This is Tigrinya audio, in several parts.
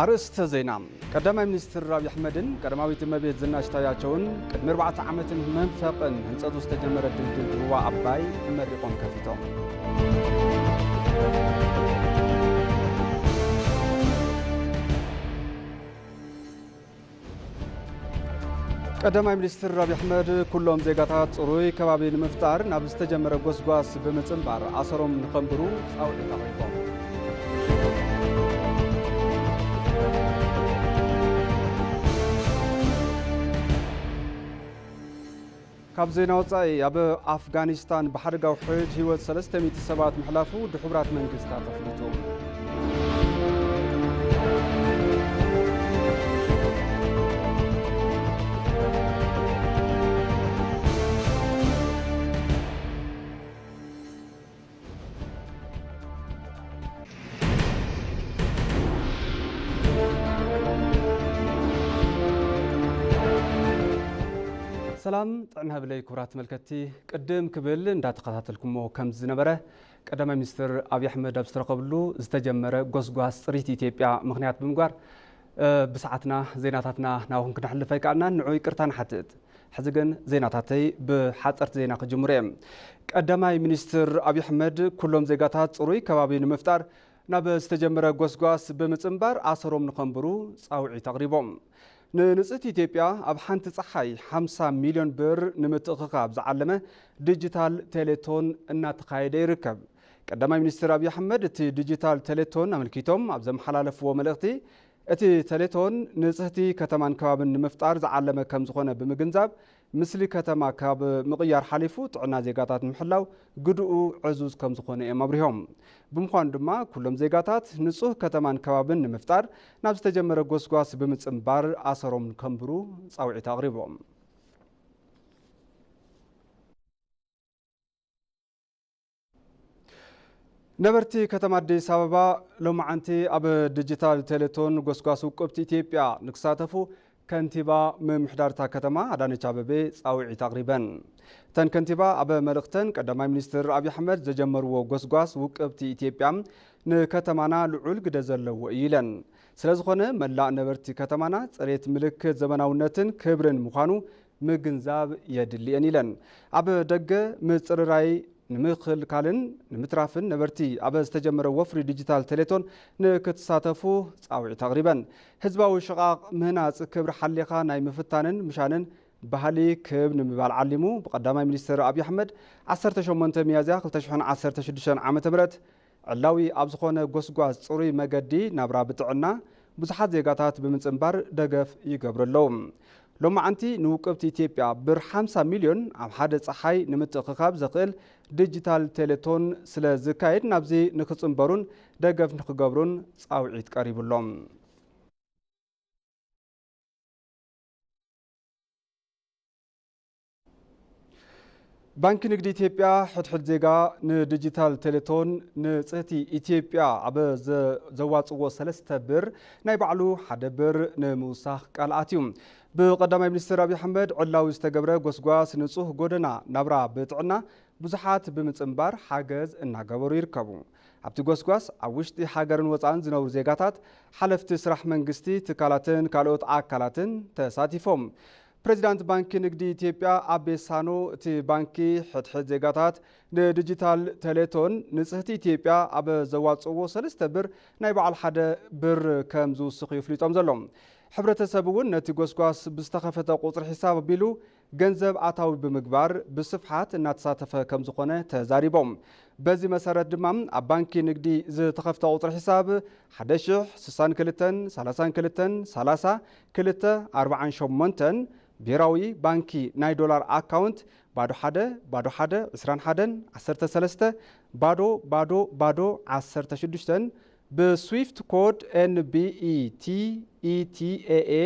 ኣርእስተ ዜና። ቀዳማይ ሚኒስትር ኣብይ ኣሕመድን ቀዳማዊት እመቤት ዝናሽ ታያቸውን ቅድሚ ኣርባዕተ ዓመትን መንፈቕን ህንጸቱ ዝተጀመረ ድልድል ሩባ ኣባይ መሪቖም ከፊቶም። ቀዳማይ ሚኒስትር ኣብይ ኣሕመድ ኩሎም ዜጋታት ጽሩይ ከባቢ ንምፍጣር ናብ ዝተጀመረ ጎስጓስ ብምጽንባር ኣሰሮም ንኸንብሩ ጻውዒት ኣቕሪቦም። ካብ ዜና ወጻኢ፣ ኣብ ኣፍጋኒስታን ብሓደጋ ውሕድ ህይወት ሰለስተ ሚእቲ ሰባት ምሕላፉ ብሕቡራት መንግስታት ኣፍሊጡ። ሰላም ጥዕና ብለይ ክቡራት ተመልከትቲ፣ ቅድም ክብል እንዳተኸታተልኩሞ ከም ዝነበረ፣ ቀዳማይ ሚኒስትር ኣብይ ኣሕመድ ኣብ ዝተረኸብሉ ዝተጀመረ ጎስጓስ ጽሪት ኢትዮጵያ ምኽንያት ብምግባር፣ እ፣ ብሰዓትና ዜናታትና ናብኹም ክነሕልፍ ኣይከኣልናን፣ ንዑ ይቅርታ ንሓትት። ሕዚ ግን ዜናታተይ ብሓጸርቲ ዜና ክጅምሩ እየ። ቀዳማይ ሚኒስትር ኣብይ ኣሕመድ ኩሎም ዜጋታት ጽሩይ ከባቢ ንምፍጣር ናብ ዝተጀመረ ጎስጓስ ብምጽንባር ኣሰሮም ንኸንብሩ ጻውዒት ኣቕሪቦም። ንንጽህቲ ኢትዮጵያ ኣብ ሓንቲ ጸሓይ ሓምሳ ሚልዮን ብር ንምትእኽኻብ ዝዓለመ ዲጂታል ቴሌቶን እናተኻየደ ይርከብ። ቀዳማይ ሚኒስትር ኣብይ ኣሕመድ እቲ ዲጂታል ቴሌቶን ኣመልኪቶም ኣብ ዘመሓላለፍዎ መልእኽቲ፣ እቲ ቴሌቶን ንጽህቲ ከተማን ከባብን ንምፍጣር ዝዓለመ ከም ዝኾነ ብምግንዛብ፣ ምስሊ ከተማ ካብ ምቕያር ሓሊፉ ጥዕና ዜጋታት ንምሕላው ግድኡ ዕዙዝ ከም ዝኾነ እዮም ኣብሪሆም። ብምዃኑ ድማ ኩሎም ዜጋታት ንጹህ ከተማን ከባብን ንምፍጣር ናብ ዝተጀመረ ጎስጓስ ብምጽንባር ኣሰሮም ከንብሩ ጻውዒት ኣቕሪቦም። ነበርቲ ከተማ ኣዲስ ኣበባ ሎማዓንቲ ኣብ ዲጂታል ቴሌቶን ጎስጓስ ውቅብቲ ኢትዮጵያ ንክሳተፉ ከንቲባ ምምሕዳር እታ ከተማ ኣዳነች ኣበቤ ጻውዒት ኣቕሪበን። እተን ከንቲባ ኣብ መልእኽተን ቀዳማይ ሚኒስትር ኣብይ ኣሕመድ ዘጀመርዎ ጎስጓስ ውቅብቲ ኢትዮጵያ ንከተማና ልዑል ግደ ዘለዎ እዩ ኢለን። ስለዝኾነ መላእ ነበርቲ ከተማና ጽሬት ምልክት ዘመናውነትን ክብርን ምዃኑ ምግንዛብ የድልየን ኢለን። ኣብ ደገ ምጽርራይ ንምክልካልን ንምትራፍን ነበርቲ ኣብ ዝተጀመረ ወፍሪ ዲጂታል ቴሌቶን ንክትሳተፉ ጻውዒት ኣቕሪበን። ህዝባዊ ሽቓቕ ምህናጽ ክብሪ ሓሊኻ ናይ ምፍታንን ምሻንን ባህሊ ክብ ንምባል ዓሊሙ ብቀዳማይ ሚኒስትር ኣብይ ኣሕመድ ዓሰርተ ሸሞንተ ሚያዝያ ክልተ ሽሕን ዓሰርተ ሽዱሽተን ዓመተ ምህረት ዕላዊ ኣብ ዝኾነ ጎስጓስ ጽሩይ መገዲ ናብራ ብጥዕና ብዙሓት ዜጋታት ብምጽንባር ደገፍ ይገብሩ ኣለዉ። ሎማዓንቲ ንውቅብቲ ኢትዮጵያ ብር ሓምሳ ሚልዮን ኣብ ሓደ ጸሓይ ንምትእኽኻብ ዘኽእል ዲጂታል ቴሌቶን ስለ ዝካየድ ናብዚ ንክጽንበሩን ደገፍ ንክገብሩን ጻውዒት ቀሪቡሎም። ባንኪ ንግዲ ኢትዮጵያ ሕድሕድ ዜጋ ንዲጂታል ቴሌቶን ንጽህቲ ኢትዮጵያ ኣብ ዘ-፣ ዘዋጽዎ ሰለስተ ብር ናይ ባዕሉ ሓደ ብር ንምውሳኽ ቃል ኣትዩ። ብቀዳማይ ሚኒስትር ኣብይ ኣሕመድ ዕላዊ ዝተገብረ ጎስጓስ ንጹህ ጎደና ናብራ ብጥዕና ብዙሓት ብምጽንባር ሓገዝ እናገበሩ ይርከቡ። ኣብቲ ጎስጓስ ኣብ ውሽጢ ሃገርን ወጻእን ዝነብሩ ዜጋታት፣ ሓለፍቲ ስራሕ መንግስቲ፣ ትካላትን ካልኦት ኣካላትን ተሳቲፎም። ፕሬዚዳንት ባንኪ ንግዲ ኢትዮጵያ ኣቤ ሳኖ፣ እቲ ባንኪ ሕድሕድ ዜጋታት ንዲጂታል ቴሌቶን ንጽህቲ ኢትዮጵያ ኣብ ዘዋጽእዎ ሰለስተ ብር ናይ በዓል ሓደ ብር ከም ዝውስኽ እዩ ፍሊጦም ዘሎ። ሕብረተሰብ እውን ነቲ ጎስጓስ ብዝተኸፈተ ቁጽሪ ሒሳብ ኣቢሉ ገንዘብ ኣታዊ ብምግባር ብስፍሓት እናተሳተፈ ከም ዝኾነ ተዛሪቦም። በዚ መሰረት ድማ ኣብ ባንኪ ንግዲ ዝተኸፍተ ቁጽሪ ሒሳብ ሓደ ሽሕ ስሳን ክልተን ሰላሳን ክልተን ሰላሳ ክልተ ኣርባዓን ሸሞንተን፣ ብሄራዊ ባንኪ ናይ ዶላር ኣካውንት ባዶ ሓደ ባዶ ሓደ ዕስራን ሓደን ዓሰርተ ሰለስተ ባዶ ባዶ ባዶ ዓሰርተ ሽዱሽተን፣ ብስዊፍት ኮድ ኤን ቢ ኢ ቲ ኢ ቲ ኤ ኤ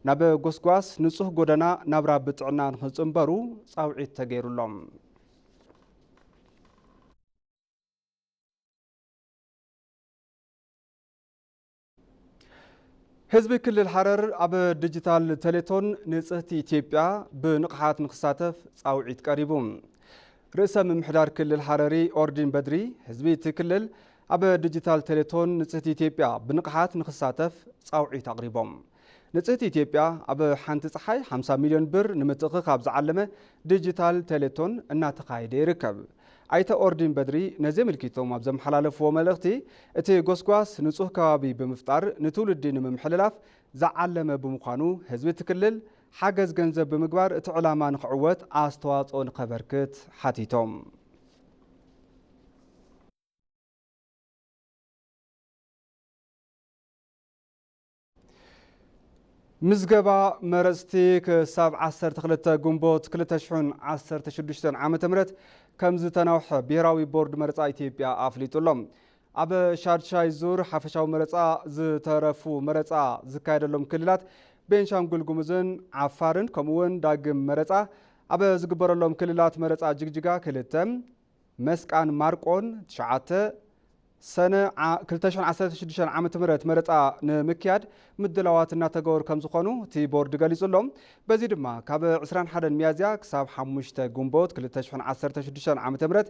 ናብ ጎስጓስ ንጹህ ጎደና ናብራ ብጥዕና ንኽጽንበሩ ጻውዒት ተገይሩሎም። ህዝቢ ክልል ሃረር ኣብ ዲጂታል ቴሌቶን ንጽህቲ ኢትዮጵያ ብንቕሓት ንክሳተፍ ጻውዒት ቀሪቡ። ርእሰ ምምሕዳር ክልል ሃረሪ ኦርዲን በድሪ፣ ህዝቢ እቲ ክልል ኣብ ዲጂታል ቴሌቶን ንጽህቲ ኢትዮጵያ ብንቕሓት ንኽሳተፍ ጻውዒት ኣቕሪቦም። ንጽህቲ ኢትዮጵያ ኣብ ሓንቲ ጸሓይ ሓምሳ ሚልዮን ብር ንምትእኽኻብ ዝዓለመ ዲጂታል ቴሌቶን እናተኻየደ ይርከብ። ኣይተ ኦርዲን በድሪ ነዚ ኣመልኪቶም ኣብ ዘመሓላለፍዎ መልእኽቲ፣ እቲ ጎስጓስ ንጹህ ከባቢ ብምፍጣር ንትውልዲ ንምምሕልላፍ ዝዓለመ ብምዃኑ፣ ህዝቢ እቲ ክልል ሓገዝ ገንዘብ ብምግባር እቲ ዕላማ ንኽዕወት ኣስተዋጽኦ ንኸበርክት ሓቲቶም። ምዝገባ መረፅቲ ክሳብ ዓሰርተ ክልተ ግንቦት ክልተ ሽሕን ዓሰርተ ሽዱሽተን ዓመተ ምህረት ከም ዝተናውሐ ብሄራዊ ቦርድ መረፃ ኢትዮጵያ ኣፍሊጡ ኣሎ። ኣብ ሻድሻይ ዙር ሓፈሻዊ መረፃ ዝተረፉ መረፃ ዝካየደሎም ክልላት ቤንሻንጉል ጉሙዝን ዓፋርን፣ ከምኡ እውን ዳግም መረፃ ኣብ ዝግበረሎም ክልላት መረፃ ጅግጅጋ ክልተ፣ መስቃን ማርቆን ትሽዓተ፣ ሰነ ዓ-፣ ክልተ ሽሕን ዓሰርተ ሽዱሽተን ዓመተ ምህረት መረፃ ንምክያድ ምድላዋት እናተገበሩ ከም ዝኾኑ እቲ ቦርድ ገሊጹ ኣሎ። በዚ ድማ ካብ ዕስራን ሓደን ሚያዝያ ክሳብ ሓሙሽተ ግንቦት ክልተ ሽሕን ዓሰርተ ሽዱሽተን ዓመተ ምህረት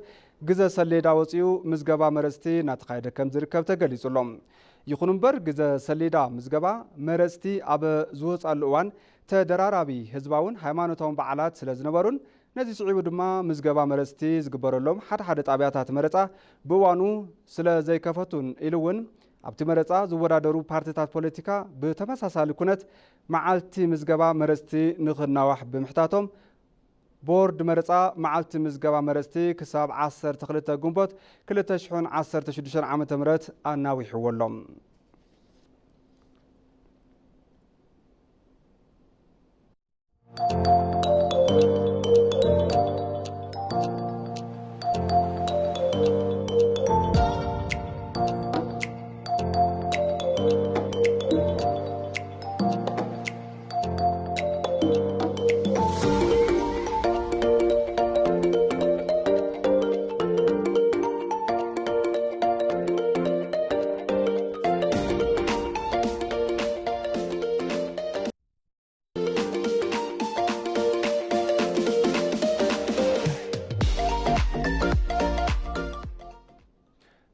ግዘ ሰሌዳ ወፂኡ ምዝገባ መረፅቲ እናተኻየደ ከም ዝርከብ ተገሊጹ ኣሎ። ይኹን እምበር ግዘ ሰሌዳ ምዝገባ መረፅቲ ኣብ ዝወፃሉ እዋን ተደራራቢ ህዝባውን ሃይማኖታውን በዓላት ስለ ዝነበሩን ነዚ ስዒቡ ድማ ምዝገባ መረፅቲ ዝግበረሎም ሓደ ሓደ ጣብያታት መረፃ ብእዋኑ ስለ ዘይከፈቱን ኢሉ እውን ኣብቲ መረፃ ዝወዳደሩ ፓርቲታት ፖለቲካ ብተመሳሳሊ ኩነት መዓልቲ ምዝገባ መረፅቲ ንኽናዋሕ ብምሕታቶም ቦርድ መረፃ መዓልቲ ምዝገባ መረፅቲ ክሳብ ዓሰርተ ክልተ ግንቦት ክልተ ሽሕን ዓሰርተ ሽዱሽተን ዓመተ ምህረት ኣናዊሕዎ ኣሎ።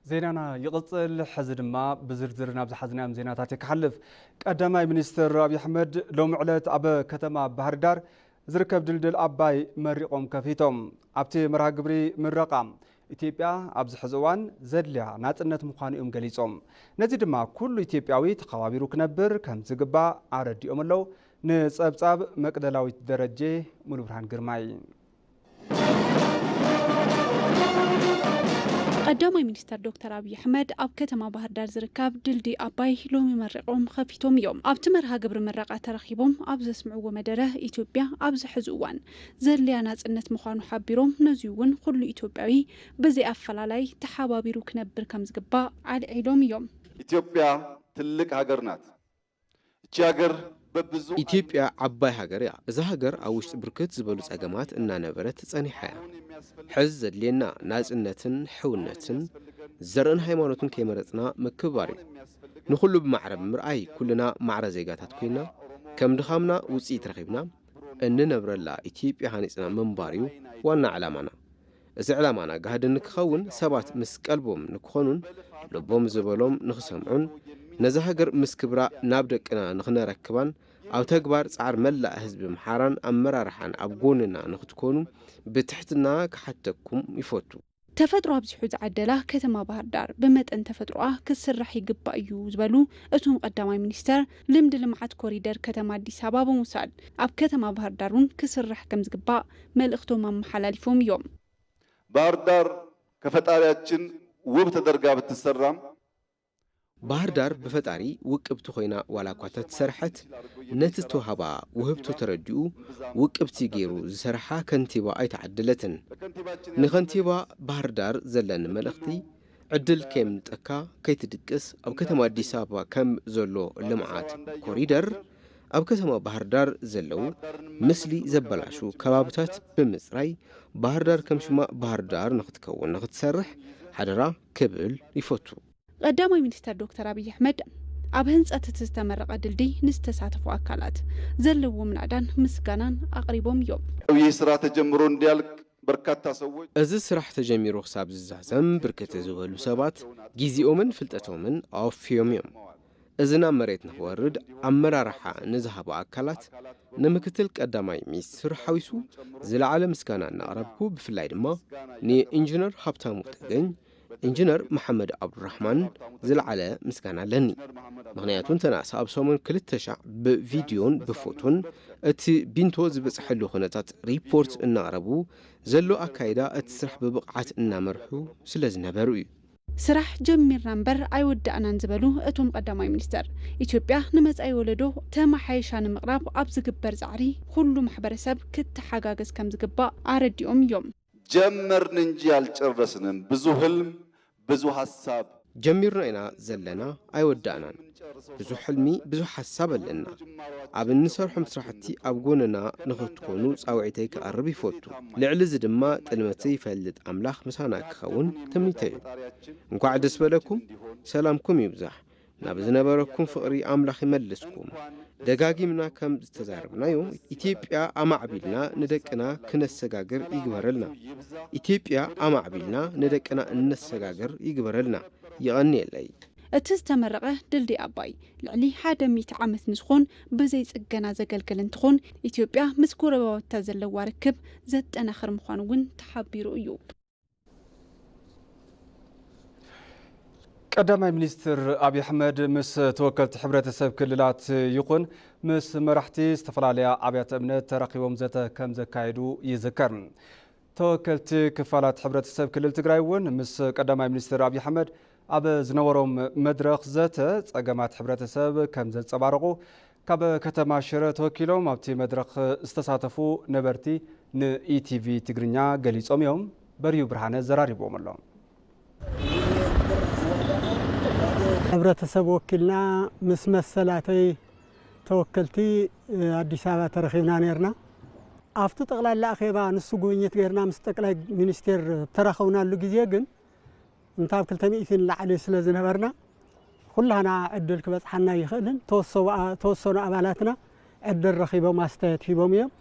ዜናና ይቕጽል። ሕዚ ድማ ብዝርዝር ናብ ዝሓዝናዮም ዜናታት ክሓልፍ። ቀዳማይ ሚኒስትር ኣብይ ኣሕመድ ሎሚ ዕለት ኣብ ከተማ ባህር ዳር ዝርከብ ድልድል ኣባይ መሪቖም ከፊቶም። ኣብቲ መርሃ ግብሪ ምረቓ፣ ኢትዮጵያ ኣብዚ ሕዚ እዋን ዘድልያ ናጽነት ምዃኑ እዮም ገሊጾም። ነዚ ድማ ኩሉ ኢትዮጵያዊ ተኸባቢሩ ክነብር ከም ዝግባእ ኣረዲኦም ኣለዉ። ንጸብጻብ መቅደላዊት ደረጀ፣ ሙሉብርሃን ግርማይ። ቀዳማይ ሚኒስተር ዶክተር ኣብይ ኣሕመድ ኣብ ከተማ ባህር ዳር ዝርከብ ድልድይ ኣባይ ሎሚ መሪቖም ከፊቶም እዮም። ኣብቲ መርሃ ግብሪ ምረቓ ተረኺቦም ኣብ ዘስምዕዎ መደረ፣ ኢትዮጵያ ኣብዚ ሕዚ እዋን ዘድልያ ናጽነት ምዃኑ ሓቢሮም፣ ነዚ እውን ኩሉ ኢትዮጵያዊ ብዘይ ኣፈላላይ ተሓባቢሩ ክነብር ከም ዝግባእ ኣልዒሎም እዮም። ኢትዮጵያ ትልቅ ሀገር ናት። እቺ ሀገር በብዙ ኢትዮጵያ ዓባይ ሃገር እያ። እዛ ሃገር ኣብ ውሽጢ ብርክት ዝበሉ ጸገማት እናነበረት ጸኒሓ እያ። ሕዚ ዘድልየና ናጽነትን ሕውነትን፣ ዘርእን ሃይማኖትን ከይመረጽና ምክብባር እዩ። ንኹሉ ብማዕረ ብምርኣይ፣ ኩልና ማዕረ ዜጋታት ኮይና፣ ከም ድኻምና ውጽኢት ረኺብና፣ እንነብረላ ኢትዮጵያ ሃኒጽና ምንባር እዩ ዋና ዕላማና። እዚ ዕላማና ጋህዲ ንክኸውን፣ ሰባት ምስ ቀልቦም ንክኾኑን ልቦም ዝበሎም ንክሰምዑን፣ ነዛ ሃገር ምስ ክብራ ናብ ደቅና ንክነረክባን ኣብ ተግባር ጻዕሪ መላእ ህዝቢ ኣምሓራን ኣመራርሓን ኣብ ጎንና ንክትኮኑ ብትሕትና ክሓተኩም ይፈቱ። ተፈጥሮ ኣብዚሑ ዝዓደላ ከተማ ባህር ዳር፣ ብመጠን ተፈጥሮኣ ክስራሕ ይግባእ እዩ ዝበሉ እቶም ቀዳማይ ሚኒስተር፣ ልምዲ ልምዓት ኮሪደር ከተማ ኣዲስ ኣበባ ብምውሳድ፣ ኣብ ከተማ ባህር ዳር እውን ክስራሕ ከም ዝግባእ መልእኽቶም ኣመሓላሊፎም እዮም። ባህር ዳር ከፈጣሪያችን ውብ ተደርጋ ብትሰራም፣ ባህር ዳር ብፈጣሪ ውቅብቲ ኮይና ዋላ እኳ ተተሰርሐት፣ ነቲ ዝተዋህባ ውህብቶ ተረዲኡ ውቅብቲ ገይሩ ዝሰርሓ ከንቲባ ኣይተዓደለትን። ንከንቲባ ባህር ዳር ዘለኒ መልእኽቲ፣ ዕድል ከየምልጠካ ከይትድቅስ፣ ኣብ ከተማ ኣዲስ ኣበባ ከም ዘሎ ልምዓት ኮሪደር ኣብ ከተማ ባህር ዳር ዘለዉ ምስሊ ዘበላሹ ከባብታት ብምጽራይ፣ ባህር ዳር ከም ሽማ ባህር ዳር ንክትከውን ንክትሰርሕ ሓደራ ክብል ይፈቱ። ቀዳማይ ሚኒስተር ዶክተር ኣብይ ኣሕመድ ኣብ ህንጸት እቲ ዝተመረቐ ድልድይ ንዝተሳተፉ ኣካላት ዘለዎም ናእዳን ምስጋናን ኣቕሪቦም እዮም። ይህ ስራ ተጀምሮ እንዲያልቅ በርካታ ሰዎች እዚ ስራሕ ተጀሚሩ ክሳብ ዝዛዘም ብርክት ዝበሉ ሰባት ግዜኦምን ፍልጠቶምን ኣወፍዮም እዮም። እዚ ናብ መሬት ንኽወርድ ኣመራርሓ ንዝሃቡ ኣካላት ንምክትል ቀዳማይ ሚኒስትር ሓዊሱ ዝለዓለ ምስጋና እናቕረብኩ፣ ብፍላይ ድማ ንኢንጂነር ሃብታሙ ተገኝ፣ ኢንጂነር መሓመድ ኣብዱራሕማን ዝለዓለ ምስጋና ኣለኒ። ምኽንያቱ እንተነኣሰ ኣብ ሰሙን ክልተ ሻዕ ብቪድዮን ብፎቶን እቲ ቢንቶ ዝበፅሐሉ ኩነታት ሪፖርት እናቕረቡ ዘሎ ኣካይዳ እቲ ስራሕ ብብቕዓት እናመርሑ ስለ ዝነበሩ እዩ። ስራሕ ጀሚርና እምበር ኣይወዳእናን ዝበሉ እቶም ቀዳማይ ሚኒስተር፣ ኢትዮጵያ ንመጻኢ ወለዶ ተመሓይሻ ንምቕራብ ኣብ ዝግበር ጻዕሪ ኩሉ ማሕበረሰብ ክተሓጋገዝ ከም ዝግባእ ኣረዲኦም እዮም። ጀመርን እንጂ ያልጨረስንም። ብዙ ህልም፣ ብዙ ሀሳብ። ጀሚርና ኢና ዘለና ኣይወዳእናን። ብዙሕ ሕልሚ፣ ብዙሕ ሓሳብ ኣለና። ኣብ እንሰርሖም ስራሕቲ ኣብ ጎንና ንኽትኮኑ ጻውዒተይ ክቐርብ ይፈቱ። ልዕሊ እዚ ድማ ጥልመተይ ይፈልጥ ኣምላኽ ምሳና ክኸውን ትምኒተይ እዩ። እንኳዕ ደስ በለኩም፣ ሰላምኩም ይብዛሕ። ናብ ዝነበረኩም ፍቕሪ ኣምላኽ ይመልስኩም። ደጋጊምና ከም ዝተዛረብናዮ፣ ኢትዮጵያ ኣማዕቢልና ንደቅና ክነሰጋግር ይግበረልና። ኢትዮጵያ ኣማዕቢልና ንደቅና እነሰጋግር ይግበረልና። ይቐንየለይ። እቲ ዝተመረቐ ድልድይ ኣባይ ልዕሊ ሓደ ሚእቲ ዓመት ንዝኾን ብዘይ ጽገና ዘገልግል እንትኾን፣ ኢትዮጵያ ምስ ጎረባብታ ዘለዋ ርክብ ዘጠናኽር ምዃኑ እውን ተሓቢሩ እዩ። ቀዳማይ ሚኒስትር ኣብይ ኣሕመድ ምስ ተወከልቲ ሕብረተሰብ ክልላት ይኹን ምስ መራሕቲ ዝተፈላለያ ኣብያተ እምነት ተራኺቦም ዘተ ከም ዘካየዱ ይዝከር። ተወከልቲ ክፋላት ሕብረተሰብ ክልል ትግራይ እውን ምስ ቀዳማይ ሚኒስትር ኣብይ ኣሕመድ ኣብ ዝነበሮም መድረኽ ዘተ ጸገማት ሕብረተሰብ ከም ዘንጸባረቑ ካብ ከተማ ሽረ ተወኪሎም ኣብቲ መድረኽ ዝተሳተፉ ነበርቲ ንኢቲቪ ትግርኛ ገሊጾም እዮም። በርዩ ብርሃነ ዘራሪብዎም ኣሎ። ሕብረተሰብ ወኪልና ምስ መሰላተይ ተወከልቲ ኣዲስ ኣበባ ተረኺብና ነርና። ኣብቲ ጠቕላላ ኣኼባ ንሱ ጉብኝት ገይርና ምስ ጠቅላይ ሚኒስቴር ተራኸብናሉ ግዜ ግን እንታብ ክልተ ሚእቲ ንላዕሊ ስለ ዝነበርና ኩላህና ዕድል ክበጽሓና ይኽእልን ተወሰኑ ኣባላትና ዕድል ረኺቦም ኣስተያየት ሂቦም እዮም።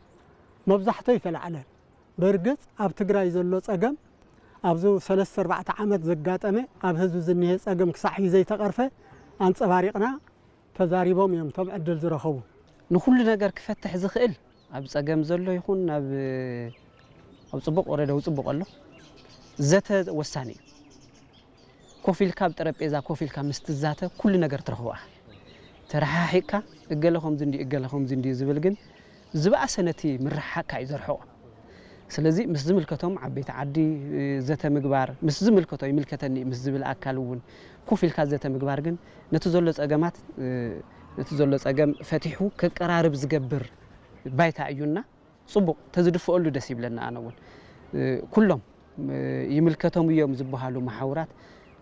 መብዛሕቶ ይተላዕለን። ብርግጽ ኣብ ትግራይ ዘሎ ጸገም ኣብዚ ሰለስተ ኣርባዕተ ዓመት ዘጋጠመ ኣብ ህዝቢ ዝኒሀ ጸገም ክሳዕ እዩ ዘይተቐርፈ ኣንጸባሪቕና ተዛሪቦም እዮም እቶም ዕድል ዝረኸቡ። ንኹሉ ነገር ክፈትሕ ዝኽእል ኣብ ጸገም ዘሎ ይኹን ኣብ ኣብ ጽቡቕ ወረደው ጽቡቕ ኣሎ። ዘተ ወሳኒ እዩ። ኮፍ ኢልካ ኣብ ጠረጴዛ ኮፍ ኢልካ ምስ ትዛተ ኩሉ ነገር ትረኽቦ ኢኻ። ተረሓሒቕካ እገለ ከምዚ እንዲ እገለ ከምዚ እንዲ ዝብል ግን ዝበኣሰ ነቲ ምርሕሓቕካ እዩ ዘርሕቖ። ስለዚ ምስ ዝምልከቶም ዓበይቲ ዓዲ ዘተ ምግባር፣ ምስ ዝምልከቶ ይምልከተኒ ምስ ዝብል ኣካል እውን ኮፍ ኢልካ ዘተ ምግባር ግን ነቲ ዘሎ ጸገማት ነቲ ዘሎ ጸገም ፈቲሑ ከቀራርብ ዝገብር ባይታ እዩና ጽቡቕ ተዝድፍኦሉ ደስ ይብለና። ኣነ እውን ኩሎም ይምልከቶም እዮም ዝበሃሉ መሓውራት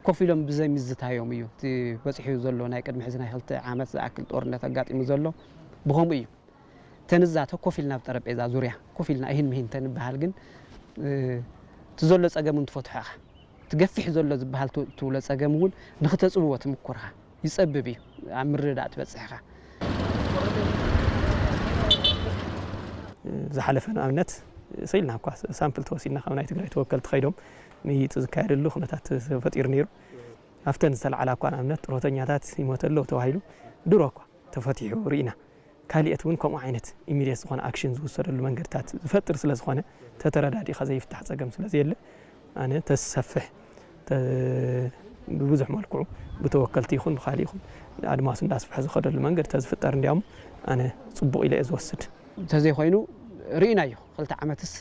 ኮፍ ኢሎም ብዘይ ምዝታዮም እዩ እቲ በፂሑ ዘሎ ናይ ቅድሚ ሕዚ ናይ ክልተ ዓመት ዝኣክል ጦርነት ኣጋጢሙ ዘሎ ብኸምኡ እዩ። ተንዛተ ኮፍ ኢልና ኣብ ጠረጴዛ ዙርያ ኮፍ ኢልና ይህን ምሂን ተንበሃል ግን እቲ ዘሎ ፀገም እንትፈትሖ ኢኻ እቲ ገፊሕ ዘሎ ዝበሃል ትብሎ ፀገም እውን ንክተፅብዎ ትምኩር ኢኻ። ይጸብብ እዩ ኣብ ምርድዳእ ትበጽሕ ኢኻ። ዝሓለፈ ንኣብነት ስኢልና እኳ ሳምፕል ተወሲድና ካብ ናይ ትግራይ ተወከልቲ ከይዶም ምይይጥ ዝካየደሉ ኩነታት ተፈጢሩ ነይሩ። ኣብተን ዝተላዕላ እኳ ንኣብነት ጥሮተኛታት ይሞተ ኣለዉ ተባሂሉ ድሮ እኳ ተፈቲሑ ርኢና። ካሊኤት እውን ከምኡ ዓይነት ኢሚድየት ዝኾነ ኣክሽን ዝውሰደሉ መንገድታት ዝፈጥር ስለ ዝኾነ ተተረዳዲእኻ ዘይፍታሕ ጸገም ስለ ዘየለ ኣነ ተዝሰፍሕ ብብዙሕ መልክዑ ብተወከልቲ ይኹን ብካሊእ ይኹን ኣድማሱ እንዳስፍሐ ዝኸደሉ መንገድ ተዝፍጠር እንዲያውም ኣነ ጽቡቕ ኢለ እየ ዝወስድ። እንተዘይኮይኑ ርኢናዮ ክልተ ዓመትስ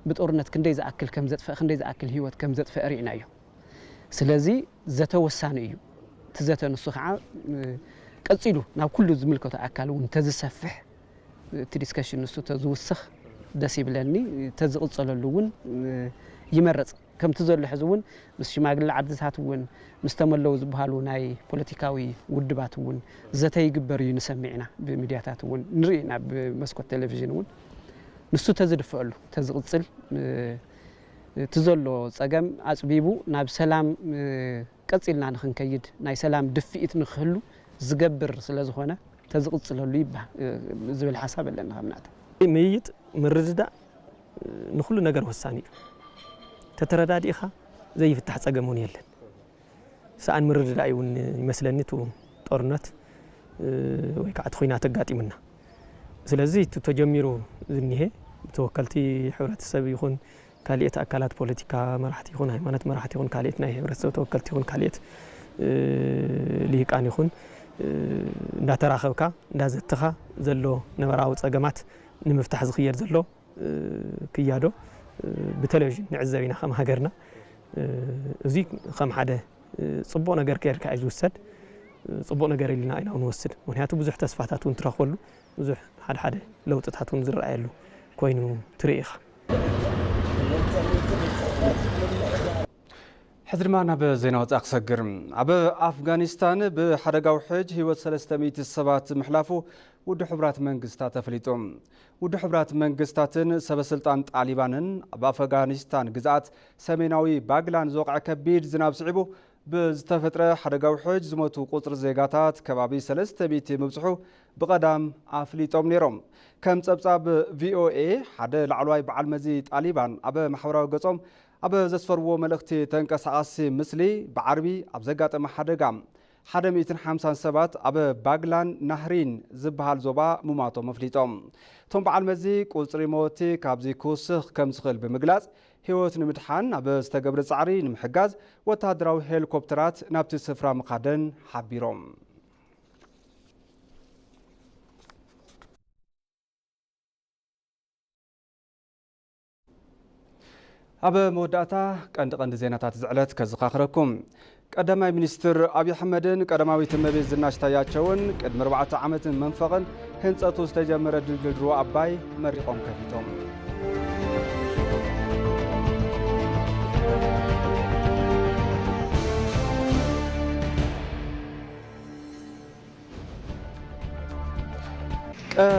ብጦርነት ክንደይ ዝኣክል ከም ዘጥፈእ ክንደይ ዝኣክል ህይወት ከም ዘጥፈእ ርኢናዮ። ስለዚ ዘተ ወሳኒ እዩ። እቲ ዘተ ንሱ ከዓ ቀፂሉ ናብ ኩሉ ዝምልከቶ ኣካል እውን ተዝሰፍሕ እቲ ዲስከሽን ንሱ ተዝውስኽ ደስ ይብለኒ። ተዝቕፀለሉ እውን ይመረፅ። ከምቲ ዘሎ ሕዚ እውን ምስ ሽማግለ ዓድታት እውን ምስ ተመለዉ ዝበሃሉ ናይ ፖለቲካዊ ውድባት እውን ዘተ ይግበር እዩ ንሰምዕ ኢና። ብሚድያታት እውን ንርኢ ኢና ብመስኮት ቴሌቪዥን እውን ንሱ ተዝድፈአሉ ተዝቕፅል እቲ ዘሎ ፀገም ኣፅቢቡ ናብ ሰላም ቀፂልና ንክንከይድ ናይ ሰላም ድፍኢት ንክህሉ ዝገብር ስለዝኾነ ተዝቕፅለሉ ይበሃል ዝብል ሓሳብ ኣለና። ካብ ናተ ምይይጥ ምርድዳእ ንኹሉ ነገር ወሳኒ እዩ። ተተረዳዲእኻ ዘይፍታሕ ጸገም እውን የለን። ሰኣን ምርድዳእ እውን ይመስለኒ እቲ ጦርነት ወይ ከዓ እቲ ኹናት ኣጋጢሙና። ስለዚ እቲ ተጀሚሩ ዝኒሄ ብተወከልቲ ሕብረተሰብ ይኹን ካልኦት ኣካላት ፖለቲካ መራሕቲ ይኹን ሃይማኖት መራሕቲ ይኹን ካልኦት ናይ ሕብረተሰብ ተወከልቲ ይኹን ካልኦት ልሂቃን ይኹን እንዳተራኸብካ እንዳዘተኻ ዘሎ ነበራዊ ጸገማት ንምፍታሕ ዝኽየድ ዘሎ ክያዶ ብቴሌቪዥን ንዕዘብ ኢና ከም ሃገርና። እዚ ከም ሓደ ጽቡቕ ነገር ከይርካ እዩ ዝውሰድ። ጽቡቕ ነገር ኢልና ኢና ንወስድ። ምክንያቱ ብዙሕ ተስፋታት እውን ትረኽበሉ፣ ብዙሕ ሓደ ሓደ ለውጥታት እውን ዝረኣየሉ ኮይኑ ትርኢ ኢኻ። ሕዚ ድማ ናብ ዜና ወፃኢ ክሰግር። ኣብ ኣፍጋኒስታን ብሓደጋ ውሕጅ ህይወት ሰለስተ ሚእቲ ሰባት ምሕላፉ ውድብ ሕቡራት መንግስታት ኣፍሊጡ። ውድብ ሕቡራት መንግስታትን ሰበስልጣን ጣሊባንን ኣብ ኣፍጋኒስታን ግዝኣት ሰሜናዊ ባግላን ዝወቕዐ ከቢድ ዝናብ ስዒቡ ብዝተፈጥረ ሓደጋ ውሕጅ ዝሞቱ ቁፅሪ ዜጋታት ከባቢ ሰለስተ ሚእቲ ምብፅሑ ብቐዳም ኣፍሊጦም ነይሮም። ከም ጸብጻብ ቪኦኤ ሓደ ላዕለዋይ በዓል መዚ ጣሊባን ኣብ ማሕበራዊ ገጾም ኣብ ዘስፈርዎ መልእኽቲ ተንቀሳቓሲ ምስሊ ብዓርቢ ኣብ ዘጋጠመ ሓደጋ ሓደ ሚእትን ሓምሳን ሰባት ኣብ ባግላን ናህሪን ዝበሃል ዞባ ምሟቶም ኣፍሊጦም። እቶም በዓል መዚ ቁጽሪ መወቲ ካብዚ ክውስኽ ከም ዝኽእል ብምግላጽ ህይወት ንምድሓን ኣብ ዝተገብረ ጻዕሪ ንምሕጋዝ ወተሃደራዊ ሄሊኮፕተራት ናብቲ ስፍራ ምኻደን ሓቢሮም። ኣብ መወዳእታ ቀንዲ ቀንዲ ዜናታት እዚ ዕለት ከዘኻኽረኩም። ቀዳማይ ሚኒስትር ኣብይ ኣሕመድን ቀዳማዊት እመቤት ዝናሽ ታያቸውን ቅድሚ ኣርባዕተ ዓመትን መንፈቕን ህንጸቱ ዝተጀመረ ድልድል ሩባ ኣባይ መሪቖም ከፊቶም።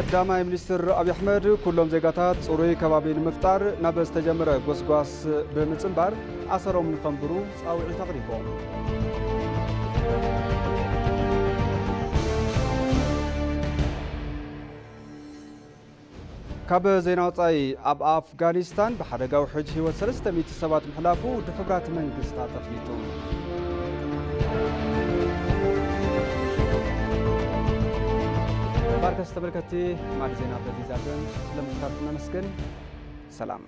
ቀዳማይ ሚኒስትር ኣብይ ኣሕመድ ኩሎም ዜጋታት ጽሩይ ከባቢ ንምፍጣር ናብ ዝተጀመረ ጎስጓስ ብምጽንባር ኣሰሮም ንኸንብሩ ጻውዒት ኣቕሪቦም። ካብ ዜና ወጻኢ፣ ኣብ ኣፍጋኒስታን ብሓደጋ ውሕጅ ህይወት ሰለስተ ሚእቲ ሰባት ምሕላፉ ውድብ ሕቡራት መንግስታት ኣፍሊጡ። ባርከስ ተመልከትቲ፣ ማዕድ ዜና በዚ ዛዘም ስለምክታትኩም ነመስግን። ሰላም።